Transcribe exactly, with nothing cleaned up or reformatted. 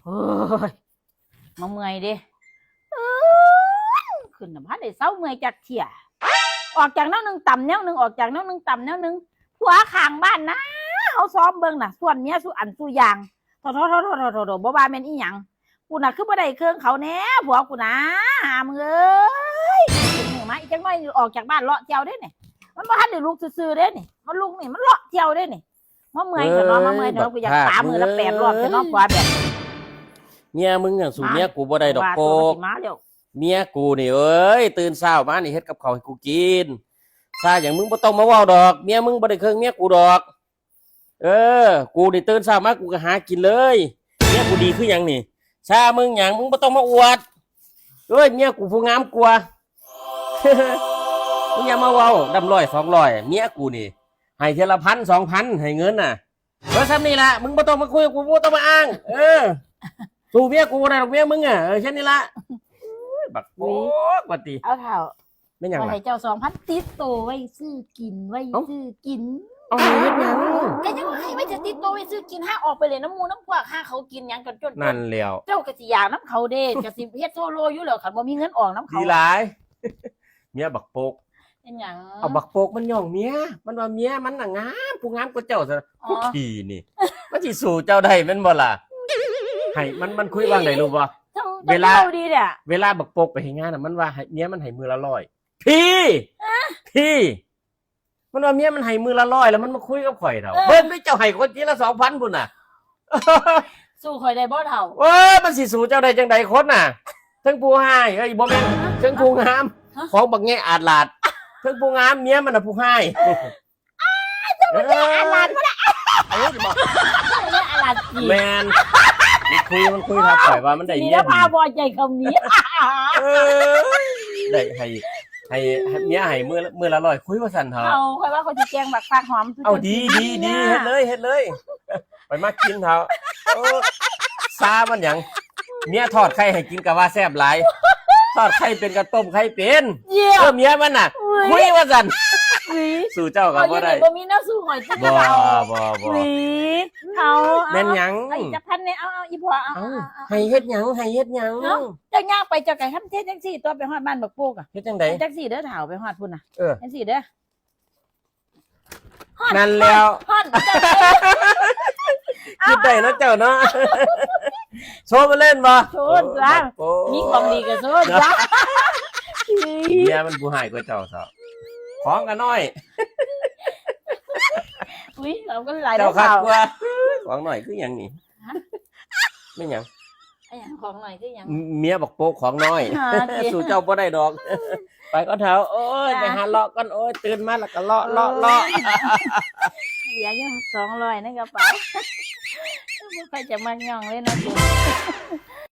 อ้ย มาเมื่อยเด้ เอิ้น ขึ้นน่ะบ่ทันได้เซาเมื่อยจักเที่ย ออกจากแนวหนึ่งต่ำแนวหนึ่ง ออกจากแนวหนึ่งต่ำแนวหนึ่ง ผัวข้างบ้านนะ เฮาซ้อมเบิ่งน่ะ ส่วนเมียสู่อันสู่อย่าง โถ โถ โถ โถ โถ โถ บ่ว่าแม่นอีหยัง กูน่ะคือบ่ได้เครื่องเขาแน่ ผัวกูนะ หามึงเอ้ย มื้อมาอีกจักหน่อยออกจากบ้านเลาะเที่ยวเด้นี่ มันบ่ทันได้ลุกซื่อๆเด้นี่ มันลุกนี่ มันเลาะเที่ยวเด้นี่ มาเมื่อยเถอะเนาะ มาเมื่อยเถอะเนาะ กูอยากป๋ามื้อละแปดรอบเถอะเนาะ ผัวแบบ เมียมึงอะสู้เมียกูบ่ได้ดอก ว่า โป ตัวมัน ก สิมาแล้ว เมียกูนี่เอ้ย ตื่นเช้ามานี่เฮ็ดกับข้าวให้กูกิน ซาหยังมึงบ่ต้องมาเว้าดอก เมียมึงบ่ได้เครื่องเมียกูดอก เออ กูนี่ตื่นเช้ามากูก็หากินเลย เมียกูดีคือหยังนี่ ซามึงหยัง มึงบ่ต้องมาอวด เอ้ย เมียกูผู้งามกว่า มึงอย่ามาเว้า ดำร้อยสองร้อย เมียกูนี่ ให้เทื่อละพันสองพัน ให้เงินน่ะ เออ ส่ำนี่ล่ะ มึงบ่ต้องมาคุยกับกู บ่ต้องมาอ้าง เออ สู้เมียกูบ่ได้ดอก เมียมึงอะ เออ แค่นี้ล่ะ โอ้ย บักโป๊ก ว่าติ เอาเถาะ แม่นหยังล่ะ ข้อยให้เจ้าสองพัน ติดโตไว้ซื้อกิน ไว้ เอ้า ซื้อกิน เอาให้เฮ็ดหยัง ก็ยังว่าให้ไว้จะติดโตไว้ซื้อกิน หาออกไปเล่นนำหมู่นำพวก หาเขากินหยังกันจน นั่นแหล้ว เจ้าก็สิอยากนำเขาเด้ ก็สิเฮ็ดโซโลอยู่แล้ว คันบ่มีเงินออกนำเขา ดีหลาย เมียบักโป๊ก เป็นหยัง เอาบักโป๊กมันย่องเมีย มันว่าเมียมันน่ะงาม ผู้งามกว่าเจ้าซะ อ๋อ ผู้ขี้นี่ มันสิสู้เจ้าได้แม่นบ่ล่ะ ให้มัน มันคุยว่าไงรู้บ่ เจ้า เวลา เจ้าดีเนี่ย เวลาบักโป๊กไปเฮ็ดงานน่ะ มันว่าให้เมียมันให้มื้อละร้อย พี่ พี่ มันว่าเมียมันให้มื้อละร้อย แล้วมันมาคุยกับข่อยเถาะ เออ เบิ่งเด้อ เจ้าให้คนทีละสองพันพุ้นน่ะ สู้ข่อยได้บ่เฒ่า เอ้ย มันสิสู้เจ้าได้จังใดคนน่ะ เทิงผู้ฮ้าย เอ้ย บ่แม่น เทิงผู้งาม ฮะ ของบักแงะอาดลาด เทิงผู้งาม เมียมันน่ะผู้ฮ้าย เจ้ามันแงะอาดลาดบ่ล่ะ เอ้ย เจ้ามันแงะอาดลาดจริง แม่น มันคุย มันคุยทักข่อยว่ามันได้เมียดี ดีแล้วพาบ่ใจคำนี้ เอ้ย ได้ให้ ให้ ให้เมียให้มื้อละ มื้อละร้อย คุยว่าซั่นเถาะ เอา ข่อยว่าข่อยสิแกงบักผักหอม เอา ดี ดี ดี เฮ็ดเลย เฮ็ดเลย ไปมากินเถาะ โอ้ ซามันหยัง เมียทอดไข่ให้กินก็ว่าแซ่บหลาย ทอดไข่เป็นก็ต้มไข่เป็น เยี่ยม เออ เมียมันน่ะ อุ๊ย คุยว่าซั่น อุ๊ย สู้เจ้าก็บ่ได้ เอาอยู่นี่บ่มีแนวสู้ข่อยจัก บ่ เฒ่า บ่ บ่ อุ๊ย เฒ่า แม่นหยัง เอาอีกจักพันเนี่ย เอา เอา อีพ่อ เอา เอา เอา เอา ให้เฮ็ดหยัง ให้เฮ็ดหยัง เอ้า เจ้าย่างไปเจ้าก็ทำเฮ็ดจังซี่ ตัวไปฮอดบ้านบักโป๊กอะ เฮ็ดจังใด เฮ็ดจังซี่เด้อเฒ่า ไปฮอดพุ้นน่ะ เออ จังซี่เด้อ ฮอด นั่นแล้ว ฮอด ฮอด คิดได้เนาะเจ้าเนาะ โชว์มาเล่นบ่ โชว์จ้ะ โอ้ มีของดีก็โชว์จ้ะ เมียมันผู้ฮ้ายกว่าเจ้าเถาะ ของก็น้อย อุ๊ย เราก็หลาย เจ้าคัก เฒ่า กว่า ของน้อยคือหยังนี่ ฮะ แม่นหยัง อะหยังของน้อยคือหยัง เมียบักโป๊กของน้อย อ่า เด้ สู้เจ้าบ่ได้ดอก ไปก่อนเถาะ โอ้ย จ้ะ ไปหาเลาะก่อน โอ้ย ตื่นมาแล้วก็เลาะ เลาะ เลาะ เหลืออยู่สองร้อยในกระเป๋า บ่ค่อยจะมักย่องเลยนะกู